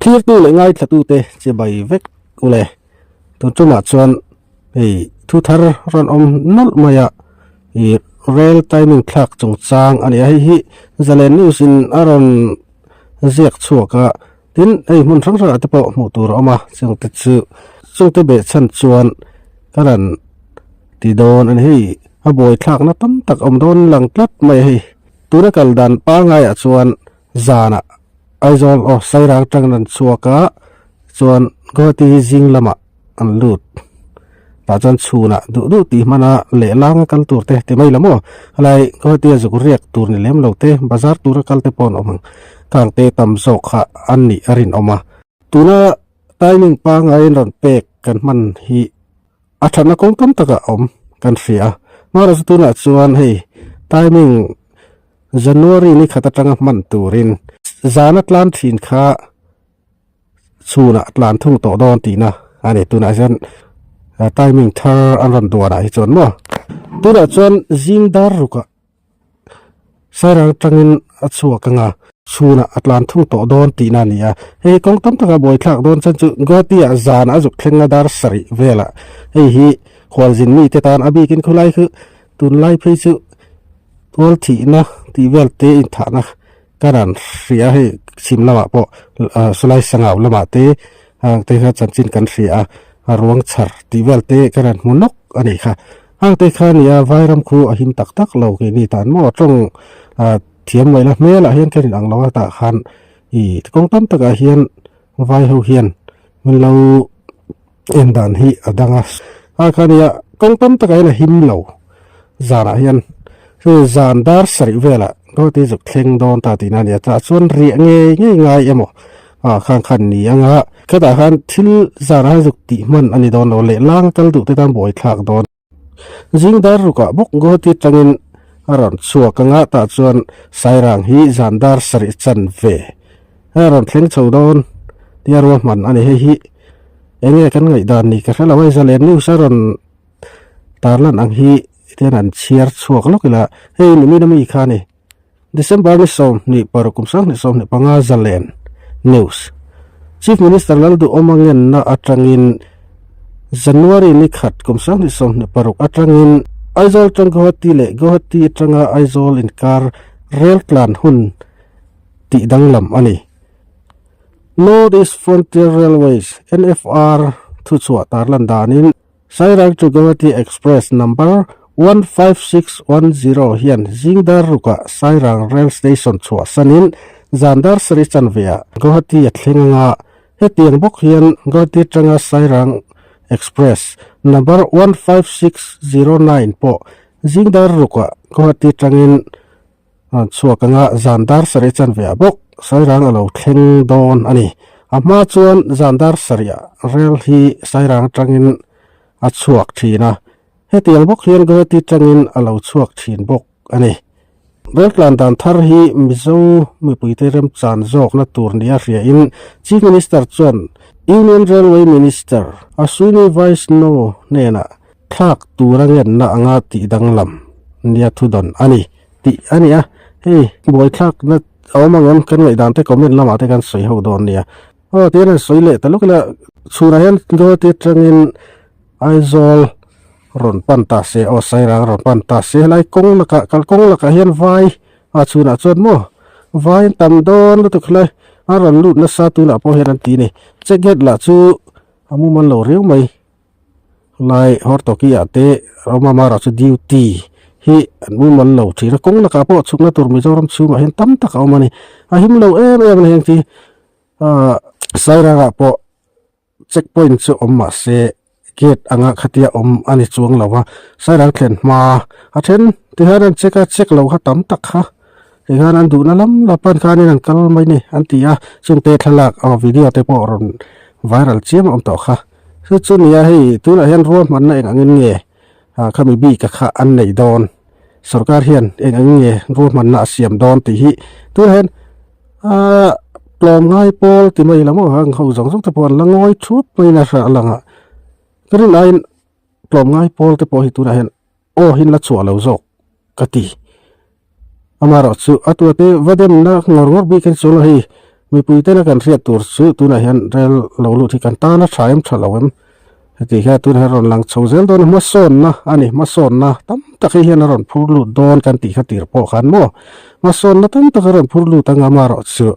Thirtu leh ngaithlatute chibai vek ule. Tun tumah chuan hei thu thar rawn awm nawlh mai a, ih rail timing thlak chungchang a ni a, hei hi Zalen News in a rawn ziak chhuak a, tin hei hmun hrang hrangah te pawh hmuh tur a awm a, chungte chu chungte behchhan chuan ka rawn ti dawn a ni, hei a buai thlakna tam tak awm dawn lang tlat mai a hei, tuna kal dan pangaiah chuan zanah Aizawl aw Sairang atangin an chhuak a chuan Guwahati hi zing lamah an lut tah chuan chhunah duh duh tih hmana lehlang a kal tur te ti mai lo maw helai Guwahati a zuk riak tur ni lem lo te bazar tura kal te pawh an awm ang khang te tam zawk kha an nih a rinawm a tuna timing pangaiin rawn pek kan hman hi a thatna kawng tam takah a awm kan hria a hmarawh chu tunah chuan hei timing January ni khat atanga hman turin zana tlan thin kha chhunah tlan thung tawh dawn tihna a ni. Tunah hian timing thar an rawn duanah hi chuan maw tunah chuan zing dar rukah Sairang atangin a chhuak anga chhunah a tlan thung tawh dawn tihna a ni a. Hei kawng tam taka buaithlak dawn chuan chu Guwahati ah zan a zuk thleng a dar sarih velah hei hi khualzin mite tan a bikin khawlai khu tunlai phei chu Tual thihna tih vel te inthahna ka ran hria hei chhim lamah pawh ah sawlai sangau lamah te hang te kha chanchin kan hria a a ruang chhar tih vel te ka ran hmu nawk a nih kha hang te kha nia vairam khu a him tak tak lo keini tan maw tawng ah thiam mai la hmelah hian ka rin ang lo a tah khan ih kawng tam takah hian vai ho hian min lo en dan hi a dang a a kha nia kawng tam takah hian a him lo zanah hian chu zan dar sarih velah Guwahati zuk thleng dawn ta tihna a ni a tah chuan riah ngei ngei ngai emaw ah khang khan ni anga khetah khan thil zanah hian zuk tih hman a ni dawn lo lehlang kal duh te tan buai thlak dawn. Zing dar rukah bawk Guwahati atangin a rawn chhuak anga tah chuan Sairang hi zan dar sarih chan ve a rawn thleng chho dawn tia ruahman a ni. Hei hi eng nge kan ngaihdan ni ka hre lo a, Zalen News a rawn tarlan ang hi tian an chhiar chhuak lawk ila hei nimin ami kha a ni. December ni 26 kum 2025 Zalen News Chief Minister Lalduhawma ngenna atangin January ni khat kum 2026 atangin Aizawl atang Guwahati leh Guwahati atanga Aizawl inkar rel tlan hun tih danglam a ni. North East Frontier Railways, NFR, thuchhuah tarlan danin Sairang to Guwahati Express number 15610 hian zingdar rukah Sairang Rail Station chhuahsanin zan dar sarih chanveah Guwahati a thleng anga hetiang bawk hian Guwahati atanga Sairang Express number 15609 pawh zingdar rukah Guwahati atangin A chhuak anga zan dar sarih chanveah bawk Sairang a lo thleng dawn a ni. A hma chuan zan dar sarihah rel hi Sairang atangin a chhuak thin a, hetiang bawk hian Guwahati atangin a lo chhuak thin bawk a ni. Rel tlan dan thar hi Mizo mipuite remchan zawkna tur nia hriain Chief Minister chuan Union Railway Minister Ashwini Vaishnaw hnenah thlak tura ngenna anga tih danglam nia thudawn a ni tih a ni a, hei buaithlakna a awm ang em kan ngaihdan te comment lamah te kan sawi ho dawn nia. Aw tihian an sawi leh ta lawk ila chhunah hian Guwahati atangin Aizawl rawn pan ta se aw Sairang rawn pan ta se helai kawng lakah kalkawng lakah hian vai a chhunah chuan maw vai an tam dawn lutuk helai a rawn lut nasa tunah pawh hian an ti a ni check gate lah chu a mumal lo riau mai. Lai Hortoki ah te Roma Mara chu duty hi an mumal lo thin a, kawng lakah pawh chhukna tur Mizoram chhungah hian tam tak a awm a ni. A him lo em em a ni heng chi ah Sairang ah pawh check point chu awm mah se gate anga khatia awm a ni chuang lo a, Sairang thlen hma a then ti hian an check a, check lo kha tam tak kha ti hian an duhna lam lam pan khanin an kal mai a ni an ti a, chungte thlalak aw video te pawh rawn viral chiam a awm tawh kha. Chu chu nia hei tunah hian ruahmanna eng angin nge ah khami bik a kha an nei dawn sorkar hian eng angin nge ruahmanna a siam dawn tih hi tunah hian ah tlawm ngai pawl ti mai lam ang ho zawng zawng te pawh an la ngawi thup mai in a hre lang a ka rin aiin tlawm ngai pawl te pawh hi tunah hian aw hin la chhuah lo zawk ka ti amaherawhchu a tua te va demna ngawr ngawr bik hi chuan hei. Mipui tena kan hriat tur chu tunah hian rel lo lut hi kan tan a tha em tha lo em heti hian tunah hian rawn lang chho zel dawn a hmasawnna a ni hmasawnna tam tak hi hian a rawn phur lut dawn kan tih kha tir pawh khan maw hmasawnna tam tak a rawn phur lut anga amaherawhchu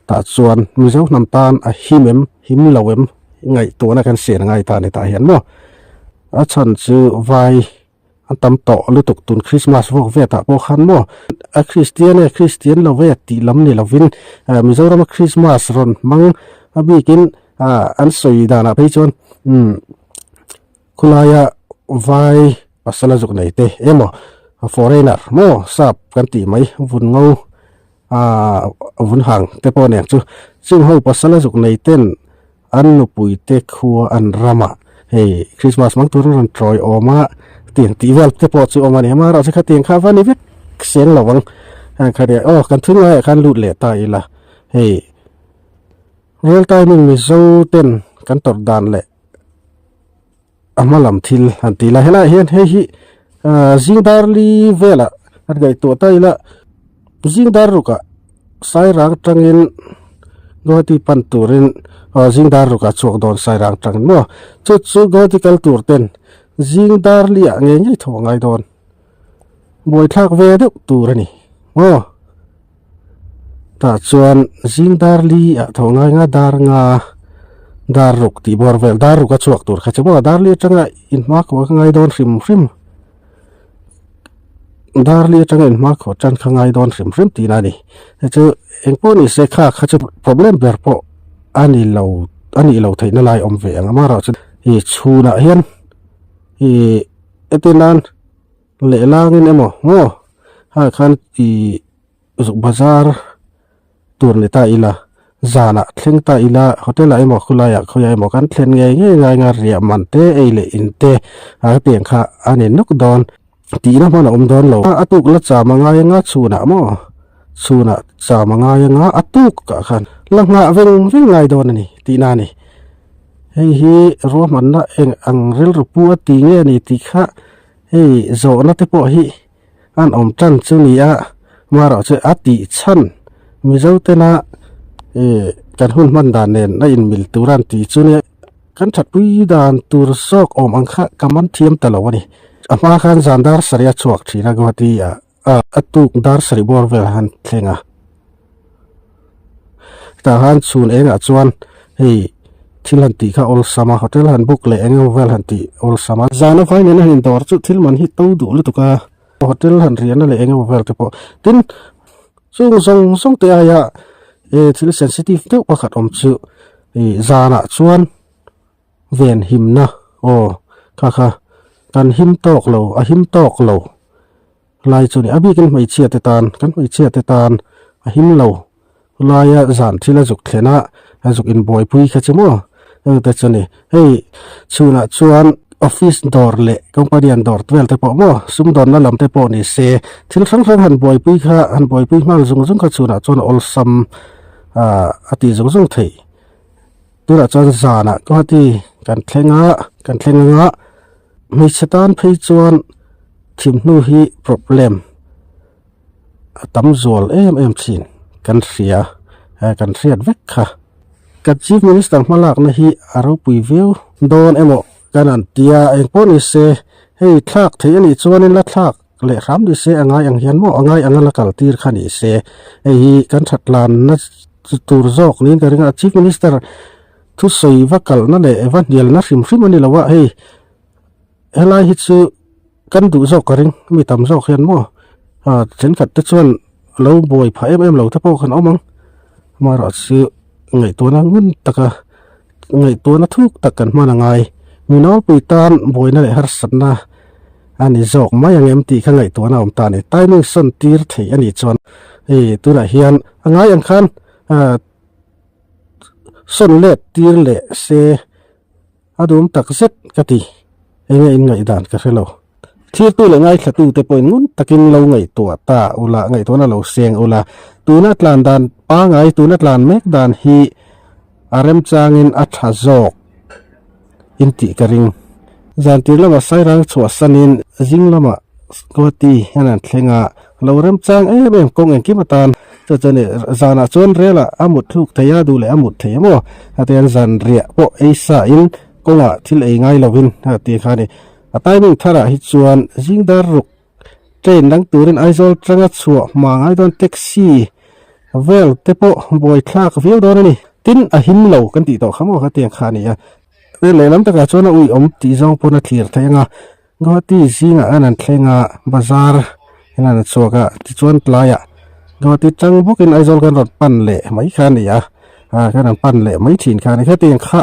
tah chuan Mizo hnam tan a him em him lo em ngaihtuahna kan sian ngai ta a ni tah hian maw a chhan chu vai. An tam tawh lutuk tun Christmas vawk vet ah pawh khan maw a Christian e Christian lo ve tih lam ni lovin Mizoram a Christmas rawn hmang a bikin an sawi danah phei chuan umm khulaia vai pasal a zuk nei te emaw foreigner maw sap kan tih mai vun ngo aaa vun hang te pawh nen chu chung ho pasal a zuk nei ten An nupuite khua an ramah hei Christmas hmang turin rawn tawi awm a, tiang tih vel te pawh chu awm a ni. Amaherawhchu khatiang kha va ni vek seng lo ang. Heng kha nia aw kan thil ngaiah khan lut leh ta ila hei real timing Mizo ten kan tawrh dan leh a hma lam thil han ti ila helaiah hian hei hi ah zing dar li velah an ngaihtuah ta ila zing dar rukah sairang tangin Guwahati pan turin ah zing dar rukah chhuak dawn sairang tangin maw chu chu Guwahati kal tur ten zing dar li ah ngei ngei tho a ngai dawn buaithlak ve deuh tur a ni maw tah chuan zing dar li ah tho ngai nga dar nga dar ruk tih bawr vel dar ruk a chhuak tur kha chu maw dar li atanga inhma khawh kha ngai dawn hrim hrim dar li atanga inhma khawh tan kha ngai dawn hrim hrim tihna a ni hei chu engpawh ni se kha kha chu problem ber pawh a ni lo a nih loh theihna lai awm ve ang amaherawhchu ih chhunah hian ih hetiang Lehlangin emaw maw ah khan ih zuk bazar tur ni ta ila zanah thleng ta ila hotel ah emaw khulaiah khawiah emaw kan thlen ngei ngei ngai nga riah man te ei leh in te a hetiang kha a ni nawk dawn tihna hman a awm dawn lo a tuk la cham a ngai anga chhunah maw chhunah cham a ngai anga a tuk ah khan la nghah veng veng ngai dawn a ni tihna a ni hei hi ruahmanna eng ang rilru pu a ti nge a ni tih kha. Hei zawhna te pawh hi an awm tan chu ni a, amaherawhchu a tih chhan Mizo tena ih kan hun hman dan nen a inmil tur a an tih chu nia kan thatpui dan tur zawk awm ang kha ka man thiam ta lo a ni. A hma khan zan dar sarih a chhuak thin a Guwahati ah a tuk dar sarih bawr vel han thleng a. Tah khan chhun engah chuan hei thil han tih kha awlsam a hotel han book leh eng emaw vel han tih awlsam a zan a vai nena han indawr chu thil man hi to duh lutuk a hotel han riahna leh eng emaw vel te pawh tin chung zawng zawng te aia eh thil sensitive deuh pakhat awm chu ih zanah chuan ven himna aw kha kha kan him tawk lo a him tawk lo. Lai chu ni a bikin hmeichhia te tan kan hmeichhia te tan a him lo laia zan thil a zuk thlen a a zuk inbuaipui kha chu maw heng te chu ni hei chhunah chuan office dawr leh company an dawr vel te pawh maw sumdawnna lam te pawh ni se thil hrang hrang han buaipui kha han buaipui nghal zung zung kha chhunah chuan awlsam ah a tih zung zung theih tunah chuan zanah Guwahati kan thleng a kan thleng anga hmeichhe tan phei chuan. Thimhnu hi problem a tam zual em em thin kan hria eh kan hriat vek kha. Kan Chief Minister hmalakna hi a ropui viau dawn emaw kan an tia engpawh ni se hei thlak theih a nih chuanin la thlak leh hram ni se a ngai ang hian maw a ngai anga la kal tir kha ni se hei hi kan thatlanna tur zawk niin ka ring a Chief Minister thusawi va kalhna leh va hnialna hrim hrim a ni lo a hei. Helai hi chu kan duh zawk ka ring mi tam zawk hian maw ah thenkhat te chuan lo buai phah em em lo te pawh khan a awm ang amaherawhchu ngaihtuahna ngun taka ngaihtuahna thuk tak kan hman a ngai mi nawlpui tan buaina leh harsatna a ni zawk mai ang em tih kha ngaihtuahna a awm ta a ni timing sawn tir theih a nih chuan hei tunah hian a ngai ang khan ah sawn let tir leh se. A duhawm tak zet ka ti, enge in ngaihdan ka hre lo. Thirtu leh ngaithlatu te pawhin ngun takin lo ngaihtuah ta ula, ngaihtuahna lo seng ula. Tuna tlan dan pangai, tuna tlan mek dan hi a remchangin a tha zawk in tih ka ring. Zantir lamah Sairang chhuahsanin zing lamah Guwahati hian an thleng a, lo remchang em em kawng engkim atan. Chu chuan ih zanah chuan rel ah a mut thluk thei a duh leh a mut thei a maw heti hian zan riah pawh ei sa in kawngah thil ei ngai lo in a ti kha a ni. A timing tharah hi chuan zing dar ruk train dang turin Aizawl tanga chhuah hma ngai dawn taxi vel te pawh buai thlak viau dawn a ni. Tin a him lo kan tih tawh kha maw hetiang kha a ni a. Lehlam takah chuan a uiawm tih zawng pawn a thlir theih ang a. Guwahati zingah an an thleng a, bazar hian an chhuak a, tichuan tlaiah Guwahati tang bawkin Aizawl kan rawn pan leh mai kha a ni a, ah kan rawn pan leh mai thin kha a ni. Hetiang kha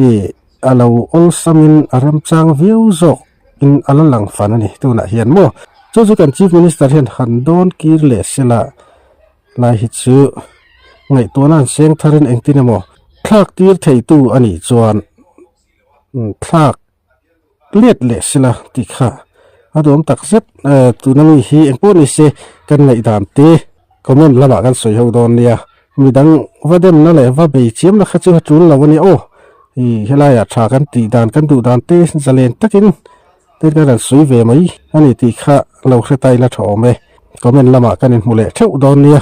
ih a lo awlsamin a remchang viau zawk in a la lang fan a ni tunah hian maw. Chu chu kan Chief Minister hian han dawn kir leh sela lai hi chu ngaihtuahna an seng tharin engtin emaw thlak tir theitu a nih chuan thlak let leh sela tih kha a duhawm tak zet tuna mi hi engpawh ni se kan ngaihdan te comment lamah kan sawi ho dawn nia midang va demna leh va bei chiam na kha chu a tul lo a nia aw ih helaiah tha kan tih dan kan duh dan te zalen takin tin kan rawn sawi ve mai a ni tih kha lo hre ta ila tha awm e comment lamah kan inhmu leh theuh dawn nia.